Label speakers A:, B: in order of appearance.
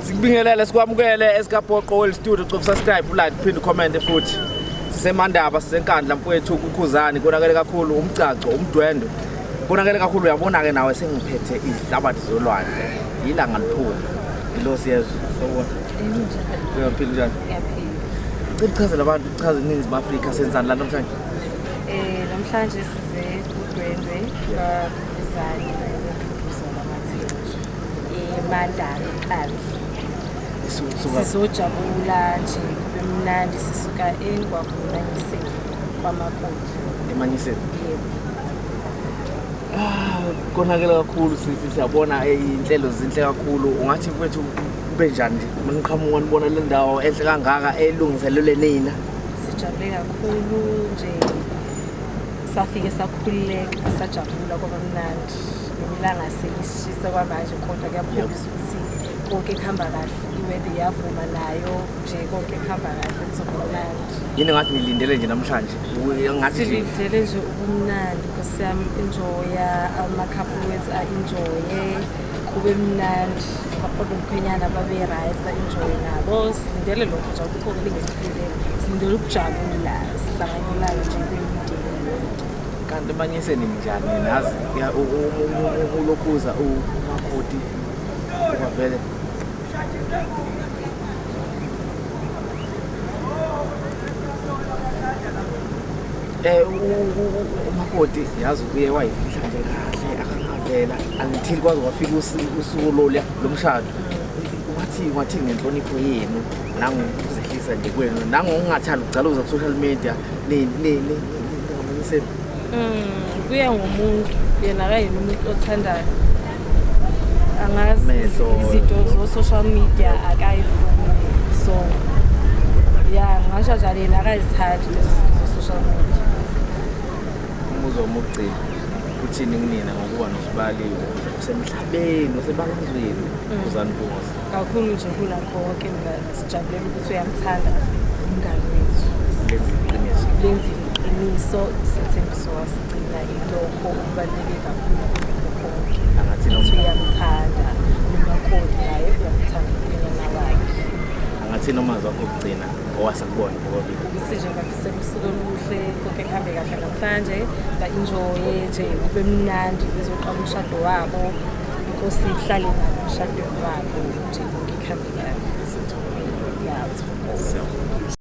A: Sikubingelele, sikwamukele esikaPoqo World Studio. Cofa subscribe, like, phinde comment futhi. Sisemandaba, sisenkandla mfowethu, kukhuzani konakele kakhulu umgcagco, umdwendwe. Konakele kakhulu, uyabona ke nawe sengiphethe izihlabathi zolwandle. Ilanga liphuma. Ilosi yezwe. Sawubona. Uyaphila njani?
B: Ngiyaphila.
A: Cela uchazele abantu, uchaze iNingizimu Afrika senzani la namhlanje?
B: Namhlanje size kudwendwe kwaBizani noDuduzo Mathenji eMandaba eQambi.
A: Suka
B: Sizojabula nje kube mnandi, sisuka eNgwavuma kwamakoti.
A: Emanyiseni.
B: Yebo.
A: Ah, konakele kakhulu sisi, siyabona iy'nhlelo zinhle kakhulu. Ungathi mfethu kube njani nje maniqhamuka nibona le ndawo enhle kangaka elungiselelwe nina?
B: Sijabule kakhulu nje, safike sakhululeka, sajabula, kwaba mnandi. Ilanga selishisa kwamanje, kodwa kuyakhombisa ukuthi konke kuhamba kahle, i-weather iyavuma nayo nje, konke kuhamba kahle, kuzoba mnandi.
A: Yini ngathi nilindele nje namhlanje? Ngathi nje
B: Silindele nje ubumnandi, nkosi yami, enjoya, ama-couple wethu a-enjoye, kube mnandi, abomkhwenyana babe right, ba-enjoye nabo. Silindele lokho nje, akukho lingesilindele, silindele ukujabula, sihlanganyelane nje kwemindeni yonke.
A: Kanti emanyiseni njani nazi ulokhuza umakoti ungavele umakoti yazi uye wayifihla nje kahle, akangavela until kwaze kwafika usuku loluya lomshado. Ungathi ngenhlonipho yenu nangokuzehlisa nje kwenu nangokungathandi ukugcaluza ku-social media ningamanyiseni?
B: Kuya ngomuntu, yena akayena umuntu othandayo, angazi
A: Mehlo.
B: izinto zo-social media akayifuni, so ya, ngasho njalo, yena akayizithandi lezi zinto zo-social media.
A: Umbuzo wami wokugcina, uthini kunina ngokuba nosibali usemhlabeni, osebalazweni, uZani Mpungose?
B: Kakhulu nje kunakho konke, mina sijabulela ukuthi uyamthanda umngani wethu.
A: Lenza iqiniso.
B: Lenzile iqiniso, isethembiso wasigcina, ilokho okubaluleke kakhulu kunakho konke.
A: Angathini
B: Ukuthi uyamthanda nomakoti, naye uyamthanda umkhwenyana wakhe.
A: Angathini amazwi akho okugcina owasakubona bobabili?
B: Ukuthi nje ngibafisela usuku oluhle, konke kuhambe kahle namhlanje, ba-enjoye nje, kube mnandi, bezoqala umshado wabo, inkosi ihlale nabo emshadweni wabo nje, konke kuhambe kahle. Ya, thokoza.
A: Siyabonga.